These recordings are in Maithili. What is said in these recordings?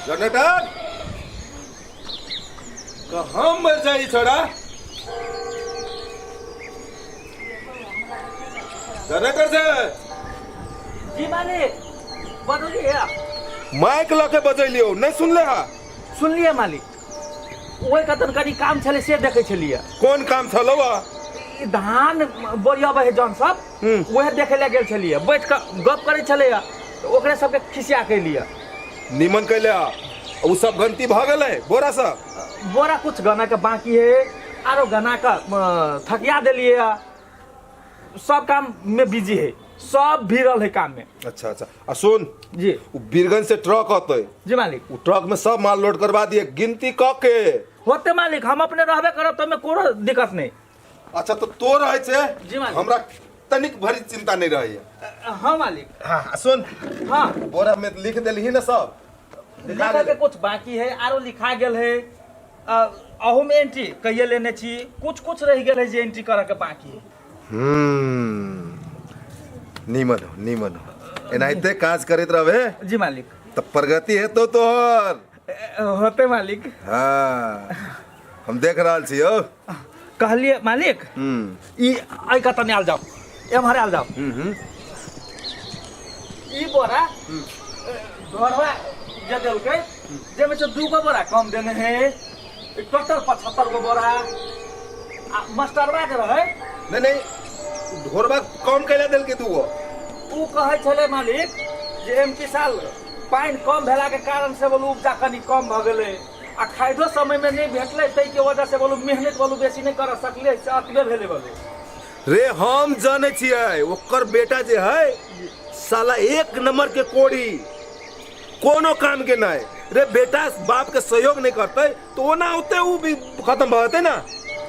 जनरेटर कहाँ मर जाई छोड़ा जनरेटर से जी मालिक बदलिए। माइक लऽ के बजैलियौ, नहीं सुनले हा? सुनलिए मालिक, ओहि कतन कनि काम छलै से देखै छलियै। कोन काम छलौ हा? ई धान बोरियाबै है जन सब, वएह देखै लए गेल छलियै। बैठ कऽ गप करै छलैया तऽ ओकरे सबके खिसिया केलियै। निमन कैले हा। उ सब गलती भऽ गेलै बोरा सब? बोरा कुछ गना के बाकी है, आरो गना के थकिया देलियै है। सब काम में बिजी है, सब भिड़ल है काम में। अच्छा अच्छा, आ सुन। जी। उ बीरगंज से ट्रक अतै। जी मालिक। उ ट्रक में सब माल लोड करवा दिए, गिनती क के। होते मालिक, हम अपने रहबे करब तो कोनो दिक्कत नहीं। अच्छा तो तो रहै छै। जी मालिक। हमरा तनिक भरी चिंता नहीं रहैया। हाँ मालिक। हाँ आ सुन। हाँ। बोरा में लिख देलही ना सब? लिखा लिखा के कुछ बाकी है, आरो लिखा गेल है। अहू में एंट्री कहिए लेने छी, कुछ कुछ रह गेल है जे एंट्री करे के बाकी है। नीमन हो, नीमन हो, एनाहिते काज करैत रहबे। जी मालिक। तऽ प्रगति हेतौ तोहर। होते मालिक। हाँ, हम देख रहल छी यौ। कहलिए मालिक, ई एहि कतऽ आयल जाओ, एम्हर आयल जाओ। ई बोरा घरवा जे देलकै जाहिमे से 2 गो बोरा कम देने है, टोटल 75 गो बोरा। आ मास्टरवा के रहे। नहीं नहीं, ढोरबा कम कैला देलकै 2 गो? उ कहै छलै मालिक जे एम की साल पानि कम भेला के कारण से बोलू उपजा कनि कम भऽ गेलै आ खादो समय में नहीं भेटलै, ताहि के वजह से बोलू मेहनत बोलू बेसी नहीं कर सकलै, से अतबे भेलै बोलू। रे हम जानै छियै, ओकर बेटा जे है साला एक नंबर के कोड़ी, कोनो काम के नहीं रे। बेटा बाप के सहयोग नहीं करते तो ओना होते उ भी खत्म भऽ जेतै ना।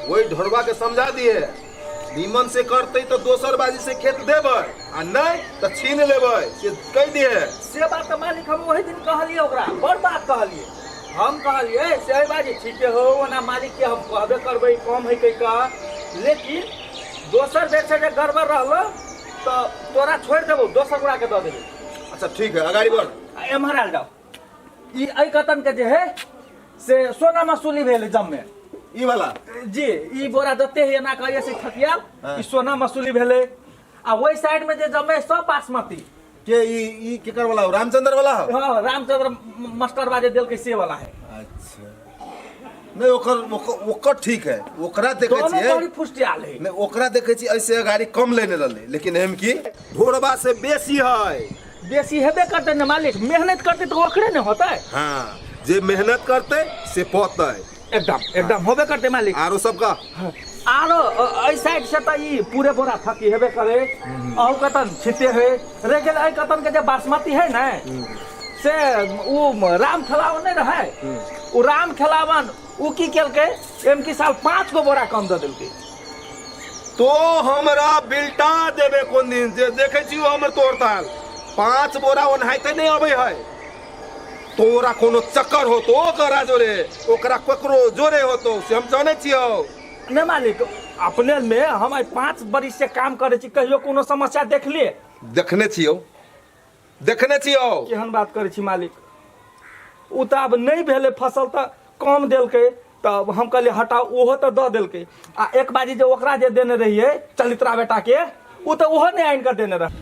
वही ढोरबा के समझा दिए, नीमन से करते तो दोसर बाजी से खेत देबै आ नहीं तो छीन लेबै, से कह दिए। से बात तऽ मालिक हम वही दिन कहलिए ओकरा, बड़ बात कहलिए। हम कहलिए से बाजी ठीके हो, ओना मालिक के हम कहबे करबै कम है कहि कऽ, लेकिन दोसर बेर से जे गड़बड़ रहलो तऽ तोरा छोड़ि देबौ, दोसर गोरा के दऽ देबै। अच्छा ठीक है, अगाड़ी बढ़। आ एम्हर आयल जाओ। ई एहि कतन के जे है से सोना मसूली भेल जम्मे। ई वाला? जी, ई बोरा जते है एना कहिए से थकियाल। ई सोना मसूली भेलै आ ओहि साइड में जे जमे सब बासमती। के ई ई केकर वाला हो? रामचंद्र वाला हो? हाँ, रामचंद्र मास्टर बाजे देलकै से वाला है। अच्छा, नहीं ओकर ओकर ओकर ठीक है, ओकरा देखै दोनों छियै। बड़ी फुस्टियाल है। नहीं ओकरा देखै छी ऐसे गाड़ी कम लेने रहलै, लेकिन एम की ढोरबा से बेसी है। बेसी हेबे करतै ने मालिक, मेहनत करतै तऽ ओकरे ने होतै। हाँ, जे मेहनत करतै से पौतै। एकदम एकदम होबे करतै मालिक। आरो सबका? आरो एहि साइड से तऽ ई पूरे बोरा थकी हेबे करे, अहू कतन छिटे है रह गेल। एहि कतन के जे बासमती है ने से उ राम खेलावन नहीं रहे, उ राम खेलावन उ की केलकै एम की साल 5 गो बोरा कम दऽ देलकै। तो हमरा बिलटा देबे कोन दिन जे देखै छी हमर तोर ताल 5 बोरा ओनाहिते नहीं अबै है। तोरा कोनो चक्कर हो तो ओकरा जोरे, ओकरा ककरो जोरे हो तो से हम जानै छियौ। नहीं मालिक, अपने में हम आइ 5 बरिस से काम करै छी, कहियो कोनो समस्या देखलिए? देखने छियौ, देखने छियौ। केहन बात करै छी मालिक, उ तऽ आब नहि भेलै फसल तऽ कम देलकै तऽ हम कहलियै हटाउ, ओहो तऽ दऽ देलकै। आ एक बाजी जे ओकरा जे देने रहियै चलित्रा बेटाके, उ तऽ ओहो नहि आनि कऽ देने रहै।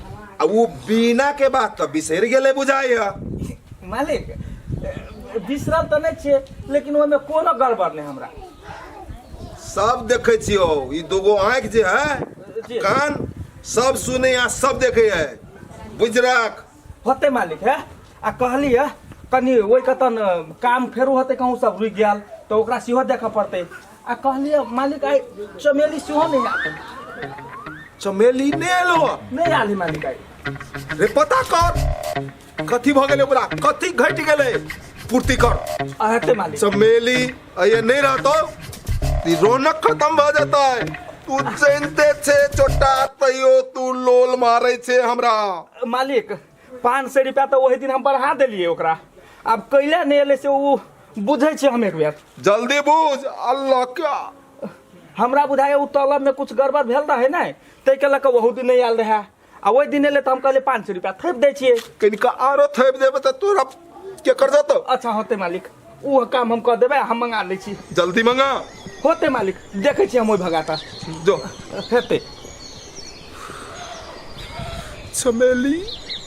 आ उ बीना के बात तऽ बिसरि गेलै बुझाइया। मालिक, बिसरल तऽ नहि छियै, लेकिन ओहिमे कोनो गड़बड़ नहि हमरा। सब देखै छियौ, ई दूगो आँखि जे है जी। कान सब सुने आ सब देखे है, बुझ राख। होतै मालिक है। आ कहलियै कनि ओहि कतन काम फेरो होतै, कहूँ सब रुकि गेल तऽ ओकरा सेहो देखऽ पड़तै। आ कहलियै मालिक, आइ चमेली सेहो नहि आयल। चमेली नहि एलो? नहि आयल है मालिक आइ। रे पता कर कथी भऽ गेलै ओकरा, कथी घटि गेलै, पूर्ति कर। आ हेतै मालिक। चमेली अये नहीं रहतो ई रौनक खत्म भऽ जेतै। तू चिन्ते छे चोटा, तैयो तू लोल मारै छे हमरा। मालिक, 500 रुपया तऽ ओहि दिन हम बढ़ा देलियै ओकरा, आब कैले नहि एलै से ओ बुझै छियै हम एक बेर। जल्दी बुझ अल्लाह क्या। हमरा बुझाइए ओ तलब में कुछ गड़बड़ भेल रहै ने, ताहिके लऽ कऽ ओहू दिन नहि आयल रहै। आ ओहि दिन एलै तऽ हम कहलियै 500 रुपया थोपि दै छियै। कनिका आरो थोपि देबै तऽ तोरा के कर जतो। अच्छा होते मालिक, ओ काम हम कऽ देबै, हम मंगा लै छी। जल्दी मंगा। होते मालिक, देखै छी हम ओहि भगाता। जो हेतै। चमेली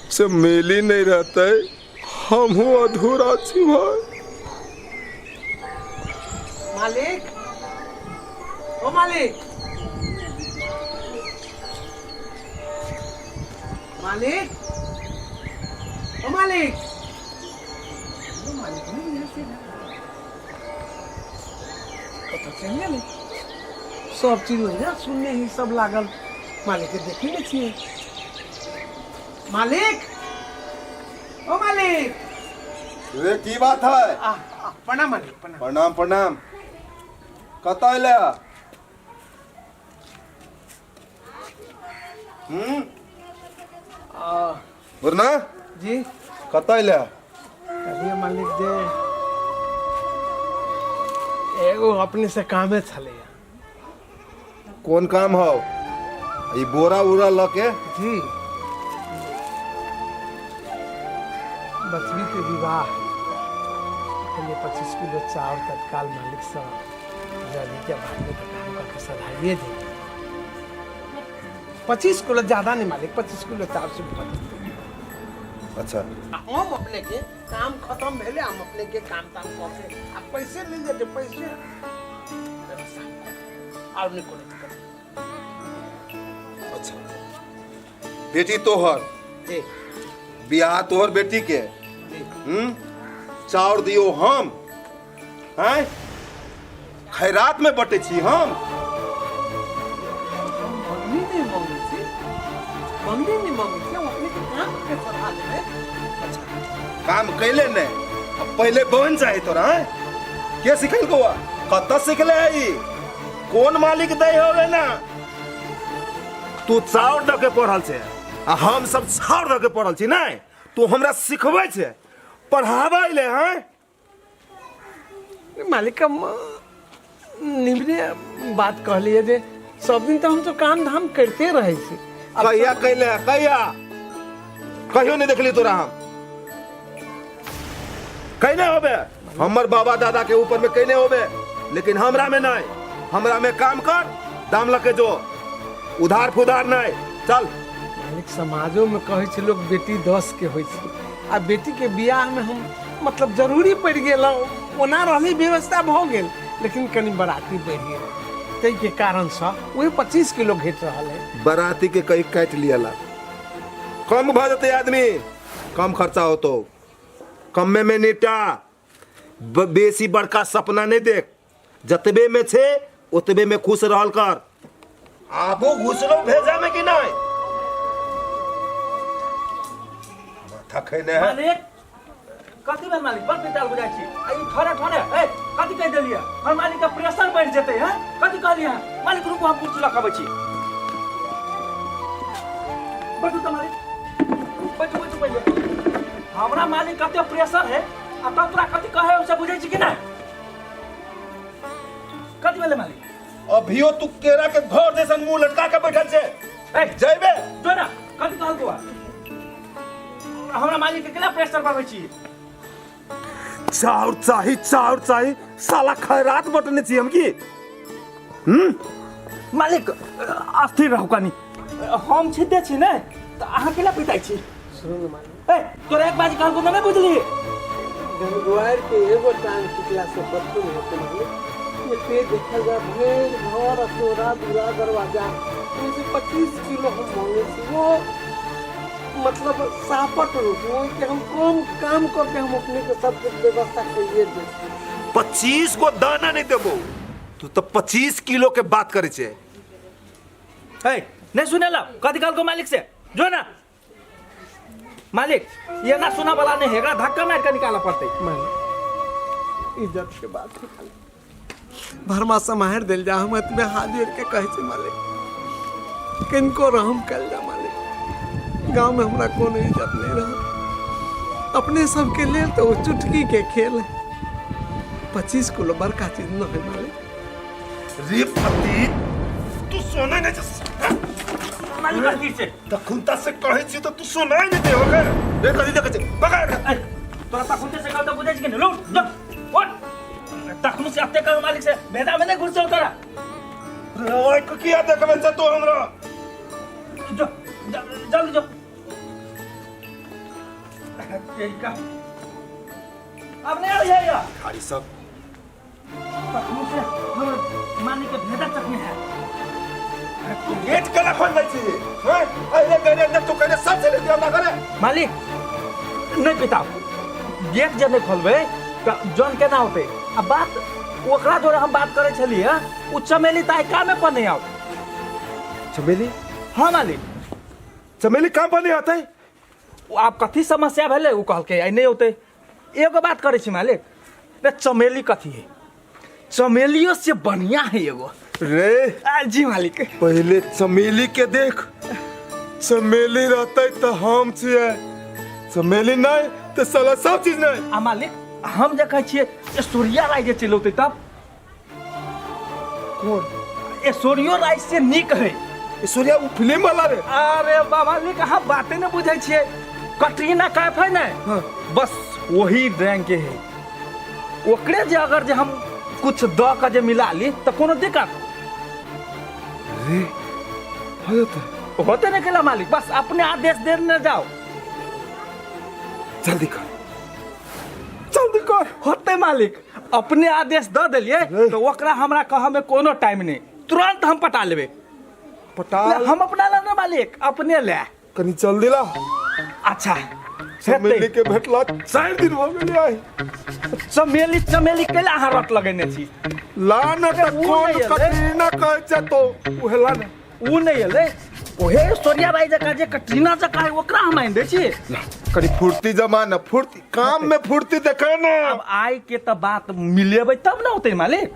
चमेली नहीं रहते, हमहूँ अधूरा छी भाई। मालिक, ओ मालिक, मालिक, ओ मालिक, ओ मालिक नहीं है से कतऽ चलि गेलै? सब चीज ओहिना सुनने ही सब लागल। मालिक के देखै नहि छियै। मालिक, ओ मालिक। रे की बात है? आ, आ, प्रणाम मालिक, प्रणाम। प्रणाम प्रणाम। कतऽ अयले? हम्म बोलना। जी। कतऽ अयले? कहलियै मालिक जे एगो अपने से कामे छलैया। कोन काम हौ? ई बोरा उरा लऽ के? जी, बचबी के विवाह के 25 किलो चाउर तत्काल मालिक से जल्दी के बाद में तो काम करके सधाइए दे। 25 किलो ज्यादा नहीं मालिक, 25 किलो चाउर से बहुत। अच्छा। हम अपने के काम खत्म भेले, हम अपने के काम ताम कऽ के आ पैसे मिल जेतै, पैसे व्यवस्था और नहीं कोनो दिक्कत। अच्छा, बेटी तोहर? जी। बियाह तोहर बेटी के? जी। चाउर दियो हम हैं? खैरात में बटे छी हम? मंगनी नहीं मंगै छी, मंगनी नहीं मंगै छी, हम अपने के काम के सलाह देबै। अच्छा, काम कैले ने अब पहले बहन चाही तोरा हैं? के सिखल गोवा? कतऽ सिखले है ई? कोन मालिक दै होवे ना? तू चाउर दऽ के पढ़ल छै आ हम सब छाउर दऽ के पढ़ल छी। नहि, तू हमरा सिखबै छै, पढ़ाबै ले हैं? मालिक, हम निमने बात कहलिए जे सब दिन तो हम तो काम धाम करते रहे छी। अब कहिया कैले? कहिया? कहियो नहीं देखली तोरा हम। कैने होबे? हमर बाबा दादा के ऊपर में कैने होबे, लेकिन हमरा में नहीं। हमरा में काम कर, दाम लके जो, उधार फुधार नहीं। चल। मालिक, समाजो में कहै छै लोग बेटी 10 के होइ छै, आ बेटी के बियाह में हम मतलब जरूरी पड़ि गेल। ओना रहली व्यवस्था भऽ गेल, लेकिन कनि बराती बढ़ि गेल, ताहिके कारणसँ वही 25 किलो घटि रहल है। बराती के कहीं काटि लियला, कम भऽ जेतै आदमी, कम खर्चा होतो। कमे में निपटा, बेसी बड़का सपना नहीं देख। जतबे में छे ओतबे में खुश रहल कर। आबो घुसलो भेजा में कि नहीं माथा खैने है। मालिक, कथी भेल मालिक? बड़ पिताल बुझाइ छी आ ई ठोरे ठोरे ए कथी कहि देलियै? हमर मालिक के प्रेशर बढ़ि जेतै। हैं, कथी कहलियै मालिक? रुकू, हम कुर्सी लऽ के अबै छी। बैठू तऽ मालिक, बैठू बैठू पहिले। हमरा मालिक कते प्रेशर है आ तब तोरा कथी कहै से बुझै छी कि नहि? कथी भेलै मालिक? अभियो तू केरा के घर जैसन मुंह लटका के बैठल छे। ए जइबे। जो ना, कथी कहल तोरा? हमरा मालिक के केना प्रेशर बढ़बै छी? चाउर चाही, चाउर चाही, साला खैरात बटने छी हम की? मालिक, अस्थिर रहू कनी। हम छिते छी ने तऽ अहाँ केना पिताइ छी? सुनू ने मालिक। ए तोरा एक बाजी कहलको नहि बुझली? गंगुआर के एगो टांग टूटला से बच्चो नहीं होते मालिक। एते देखल जा भरि घर असोरा दूरा दरवाजा ओहिसे 25 किलो हम मांगे छी, वो मतलब सापट रूप ओहिके हम कम काम करके हम अपने के सब कुछ व्यवस्था करिए दे। 25 गो दाना नहीं देबो, तू तो 25 किलो के बात करे छे। ए नहीं सुनेला कथी कहलको मालिक से? जो ना मालिक, ये ना सुना वाला नहीं है, एकरा धक्का मार के निकालऽ पड़तै। मालिक, इज्जत के बात है मालिक, भरमा समाहर दिल जा। हम एतबे हाथ जोड़ के कहै छी मालिक, किनको रहम कल जा मालिक। गांव में हमरा कोनो इज्जत नहीं रह, अपने सबके लेल तो वो चुटकी के खेल है। 25 किलो बड़का चीज न है मालिक। रे पति, तू सोना नहीं छे। मालिक, अस्थिर से तखुनता से कहै छी तो तू सुनाई नहीं दे होगे। देख कथी देखै छै, पकड़। तोरा तखन से कल तो बुझै छी कि नहीं लूट जो उठ तखन से अते कर मालिक से भेदा में नहीं घुसौ तोरा। रे ओइ के किया देखबै छै तू हमरा? जो जल्दी जो। का अब नहीं आई है यार खाड़ी सब तखन से हमर मालिक के भेदा चखने है। तू गेट केना खोल दै छी? हैं, अरे गरे ने तू कने सब चले दिया हमरा घरे। मालिक नहीं पिताओ, गेट जे नहीं खोलबै तऽ जन केना होतै? आ बात ओकरा जोड़े हम बात करै छलियै, उ चमेली तऽ आइ कामे पर नहीं आओ। चमेली? हाँ मालिक। चमेली काम पर नहीं आते? ओ आब कथी समस्या भेलै उ कहलकै आइ नहीं औतै। एगो बात करै छी मालिक, रे चमेली कथी है? चमेलियो से बढ़िया है एगो। रे आ, जी मालिक। पहले चमेली के देख, चमेली रहते तो हम छियै, चमेली नहीं तो साला सब चीज नहीं। आ मालिक हम जे कहै छियै ऐश्वर्या राय जे चलि औतै तब? कौन? ऐश्वर्यो राय से नीक है। ऐश्वर्या वो फिल्म वाला रे। अरे बाबा मालिक अहाँ बाते नहीं बुझै छियै, कटरीना कैफ है ने। हाँ। बस वही रैंक के है। ओकरे जे अगर जे हम कुछ दऽ के जे मिला ली तऽ कोनो दिक्कत रे हो जेतै? होते नहीं केला मालिक, बस अपने आदेश देने जाओ। जल्दी कर, जल्दी कर। होते मालिक, अपने आदेश दऽ देलियै रे। तऽ ओकरा हमरा कहऽ में कोनो टाइम नहीं, तुरंत हम पटा लेबै। पटा हम अपना ला ना मालिक, अपने ले। कनी जल्दी ला। अच्छा चमेली के भेटला 4 दिन हो गेलै आइ। चमेली चमेली कैला अहाँ रट लगेने छी? ला न तऽ उ कोन नहि एलै। कटरीना कहै छै तो उहे ला न। उ नहि एलै, ओहे ऐश्वर्या राय जकाँ जे कटरीना जकाँ है ओकरा हम आनि दै छी। ला कनी फुर्ती जमा न, फुर्ती काम में फुर्ती देखै न। आब आइ के तऽ बात मिलेबै तब ने होतै मालिक।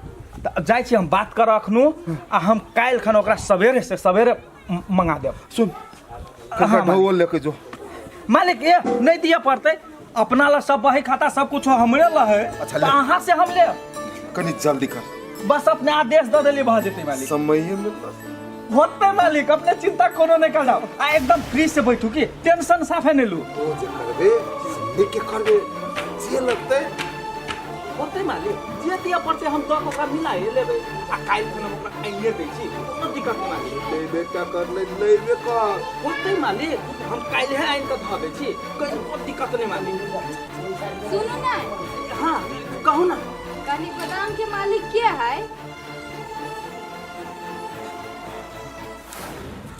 तऽ जाइ छी हम बात करऽ अखनो, आ हम काल्हि खन ओकरा सवेरे से सवेरे मंगा देब। सुन, हाँ, ढोल लेके जो। मालिक ए नहीं दिया पड़ते, अपना ला सब बही खाता सब कुछ हमरे ला है। अच्छा, तो ले। अहाँ से हम लेब। कनी जल्दी कर। बस अपने आदेश दऽ देली भऽ जेतै मालिक। समय मिलल होते मालिक, अपने चिंता कोनो नहीं करब, आ एकदम फ्री से बैठू की टेंशन साफे नहीं लू। तो जे करबे लेके करबे जे लगतै होते मालिक, जे दिया पड़ते हम दऽ के ओकरा मिलाए लेबै, आ काल्हि खन हम ओकरा आनिए दै छी, कोनो दिक्कत नहि मालिक। लेबे का कर ले, लेबे कर। होते मालिक, हम काल्हि आनि कऽ धऽ दै छी, कोनो दिक्कत नहि मालिक। सुनू ने। हाँ कहू ना। कनी गोदाम के मालिक के है?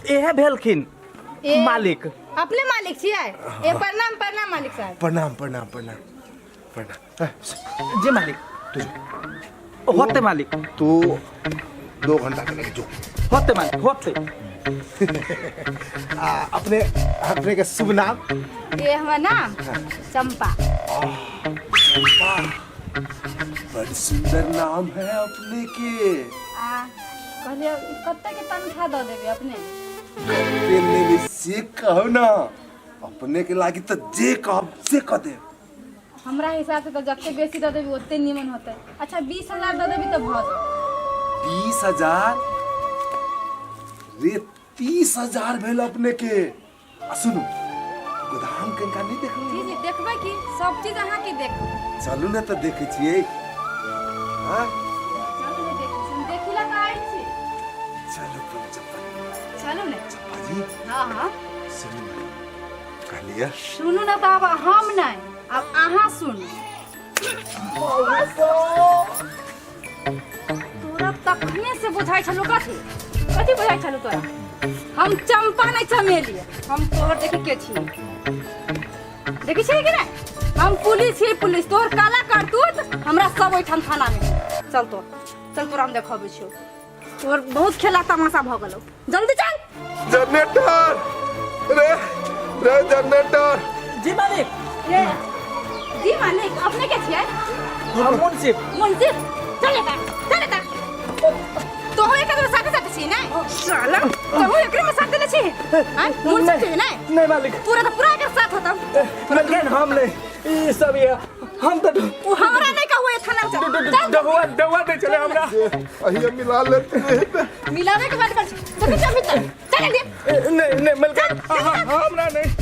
इहे भेलखिन ए, मालिक। अपने मालिक छियै? ए प्रणाम प्रणाम मालिक साहब। प्रणाम प्रणाम प्रणाम प्रणाम। जी मालिक। तू होते मालिक। तू 2 घंटा के लगे जो। होते मालिक होते। आ, अपने अपने के शुभ नाम? ये हमार नाम चंपा। बड़ सुंदर नाम है अपने के। आ कहलिए कते के तनख्वाह दऽ देबै अपने? के लेबै से कहू ना, अपने के लागी तो जे कहब से कह देब। हमरा हिसाब से तो जते बेसी दऽ देबै ओते नीमन होतै। अच्छा 20,000 दऽ देबै तऽ भऽ जेतै। 20,000 रे 30,000 भेल अपने के। आ सुनू, गोदाम कनिका नहीं देखबै? जी जी देखबै की, सब चीज अहाँ के देखबै। चलू ने तऽ देखै छियै। हाँ चलू ने देखै छी, हम देखै ला तऽ आयल छी। चलू चप्पल। चलू ने चप्पा जी। हाँ हाँ सुनू ने, कहलियै सुनू ने तऽ आब हम नहीं, आब अहाँ सुनू। तोरा तखने से बुझाइ छलौ कथी कथी बुझाइ छलौ तोरा? हम चंपा नहीं चमेली, हम तोहर देखी के छी, देखी छी कि नहीं? हम पुलिस छी पुलिस, तोहर काला करतूत हमरा सब ओहिठाम थाना में। चल तो चल, तोरा हम देखबै छियौ, तोहर बहुत खेला तमाशा भऽ गेलौ, जल्दी चल। जनरेटर रे रे जनरेटर। जी मालिक। ये जी मालिक अपने के छियै? हम मुंसिफ। मुंसिफ चल एता चल एता, तोहू एक आदमी साथे साथे छी ने साला, तोहू एकरे में साथ देले छी? हां मुंसिफ छी ने? नहीं मालिक। पूरा तो पूरा एकर साथ होता। लेकिन हम नहीं, ई सब ये हम तो उ हमरा नहीं कहू ये थाना में चल। चल डहुआ डहुआ दे चले हमरा। अहिया मिला लेते मिलावे के बाद कर चल चल चल चल ले। नहीं नहीं मलका हमरा नहीं।